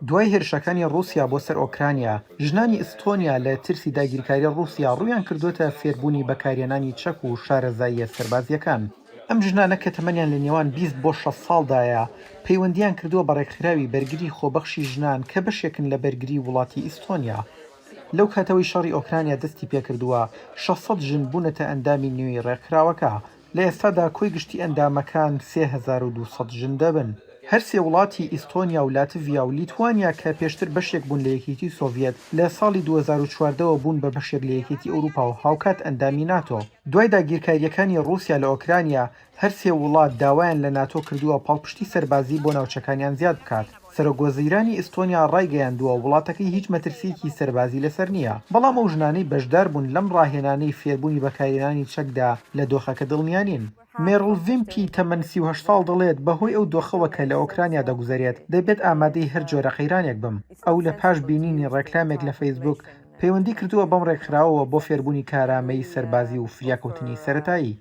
دوای هێرشەکانی ڕووسیا بۆ سەر ئۆکرانیا، ژنانی ئیستۆنیا لە ترسی داگیرکاری ڕووسیا ڕوویان کردووەتە فێربوونی بەکارهێنانی چەک و شارەزاییە سەربازییەکان. ئەم ژنانە کە تەمەنیان لە نێوان 20 بۆ 60 ساڵدایە، پەیوەندییان کردووە بە ڕێکخراوی بەرگری خۆبەخشی ژنان کە بەشێکن لە بەرگری وڵاتی ئیستۆنیا. لەو کاتەوەی شەڕی ئۆکرانیا دەستی پێکردووە، 600 ژن بوونەتە ئەندامی نوێی ڕێکخراوەکە. لە ئێستادا کۆی گشتی ئەندامەکان 3200 ژن دەبن. هەرسێ وڵاتی ئیستۆنیا و لاتڤیا و لیتوانیا کە پێشتر بەشێک بوون لە یەکێتی سۆڤیەت، لە ساڵی 2014 ەوە بوون بە بەشێک لە یەکێتی ئەوروپا و هاوکات ئەندامی ناتۆ. دوای داگیرکارییەکانی ڕووسیا لە ئۆکرانیا، هەرسێ وڵات داوایان لە ناتۆ کردووە پاڵپشتی سەربازی بۆ ناوچەکانیان زیاد بکات. سەرۆکوەزیرانی ئیستۆنیا ڕایگەیاندووە وڵاتەکەی هیچ مەترسییەکی سەربازی لەسەر نییە، بەڵام ئەو ژنانەی بەشداربوون لەم ڕاهێنانەی فێربوونی بەکارهێنانی چەکدا لە دۆخەکە دڵنیا نین. مێرڵ ڤیمپی تەمەن 38 ساڵ دەڵێت بەهۆی ئەو دۆخەوە کە لە ئۆکرانیا دەگوزەرێت، دەبێت ئامادەی هەر جۆرە قەیرانێک بم. ئەو لە پاش بینینی ڕێکلامێک لە فەیسبوک، پەیوەندی کردووە بەم ڕێکخراوەوە بۆ فێربوونی کارامەیی سەربازی و فریاکەوتنی سەرەتایی.